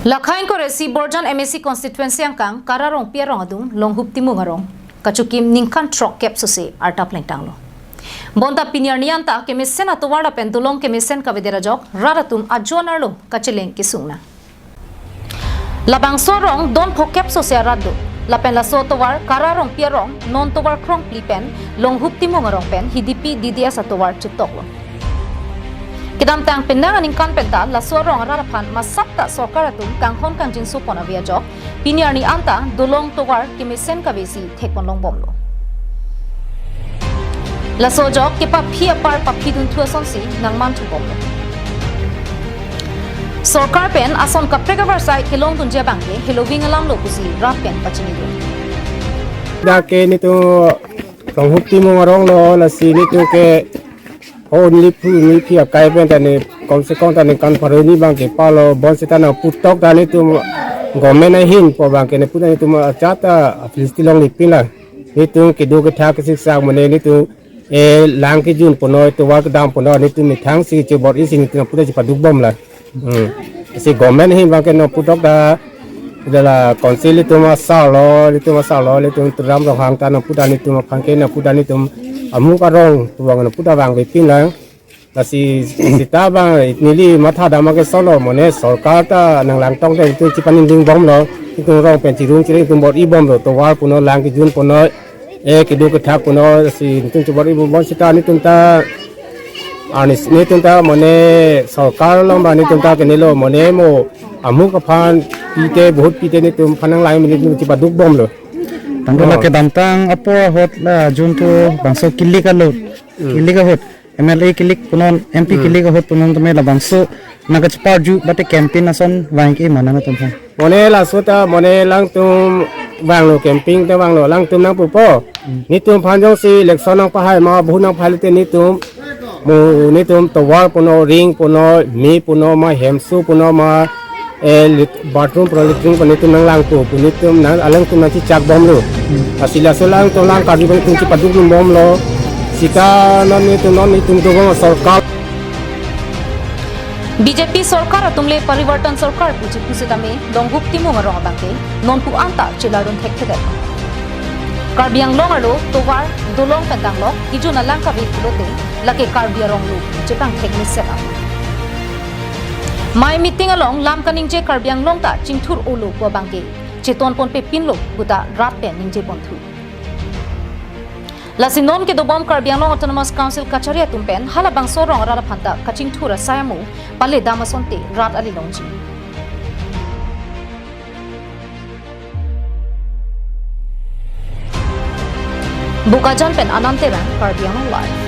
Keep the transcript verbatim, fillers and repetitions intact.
Lakhain koresi Borjan M A C constituency angkang Kara Rongpi arong adung Longhup Timung arong kachokim ningkan throk kep sose arta plengtanglo. Bonta pini arni anta kemesen atovar lapen dolong kemesen kavedet ajok rat atum ajo-an arlo kacheleng kesung nang. Labangso arong don phokep sose arat do. Lapen laso atovar Kara Rongpi arong non tovar krongpli pen Longhup Timung arong pen Hidipi D D S atovar chetoklo. Kedamtang penang aningkan penta laso arong arat aphan masap ta sorkar atum kanghon kangjinso pon ave ajok pini arni anta dolong tovar kemesen kavesi thekpon longbomlo. Laso ajok kepaphi apar paphi dunthu asonsi nangmanthubomlo. Sorkar pen ason kaprek avarsai kelongdunji abangke heloving alamlo pusi rat pen pachinilo. Dak ke nitu Longhup Timung arong lo, lasi nitu ke only pu ni pi akai pen tani kom se kom tani kan paroni abangke palo, bonseta nangputok ta nitum government ahin pu abangke nangpu ta nitum achata Philisti longle pin la. Nitum kedo kethak kesiksak mane nitum e lang kejun punoi, tovar kedam punoi, nitum methang si chebor-i si nitum puta chepadukbom la. Hmm. Si government ahin abangke nangputok ta, hala council itum asarlo, itum asarlo, itum Tuliram Ronghang ta nangpu ta nitum aphan ke nangpu ta nitum amuk arong pu abang nangpu ta vangve pin lang. Lasi seta abang neli matha dam ke solo mane sorkar ta nanglangtong ta itum chepaningdingbomlo, itum rong pen chirung chiring itum bor-ibomlo, tovar punoi, lang kejun punoi, e kedo kethak punoi, si itum chebor-ibom, bonseta nitum ta arni nitum ta mane sorkar along abang nitum ta kenelo mane mo amuk aphan pite, bahut pite nitum aphan nanglang mene nitum chepadukbomlo. Tangka Oh. lake damtang apor ahut la juntu bangso kilik alo. Hmm. Kilik ahut. M L A kilik punon, M P Hmm. kilik ahut punon tame labangso nangkacheparju bate campaign ason vangke mana na tum aphan. Mane laso ta mane alangtum vanglo, campaign ta vanglo, alangtum nangpupo. Hmm. Nitum aphan jongsi election nangpahai ma, vote nangpahai lote nitum mo nitum tovar punoi, ring punoi, me punoi ma, hemso punoi ma, e lit-, bathroom punoi, latrine punoi nitum nanglangpo pu nitum nang alangtum nangchechakbomlo. Lasi laso alangtum lang karju nitum chepadukbomlo. Seta non nitum non nitum dobom sorkar. B J P sorkar atum le Parivartan sorkar puji pusitame Longhup Timung arong abangke nonpu anta chelarun thekthedet. Karbi Anglong arlo tovar dolong pen danglok kejun alang kave pulote lake Karbi arong lo chepangthek mesen ap. Mai meeting along lam kaningje Karbi Anglong ta chingthur-olo pu abangke chetonponpe pinlo puta rat pen ningjeponthu. Lasi non kedobom Karbi Anglong Autonomous Council kachari atum pen halabangso arong arat aphan ta kachingthur asai amu paledam asonte rat ali longji. Bokajan pen Anand Terang, Karbi Anglong Live.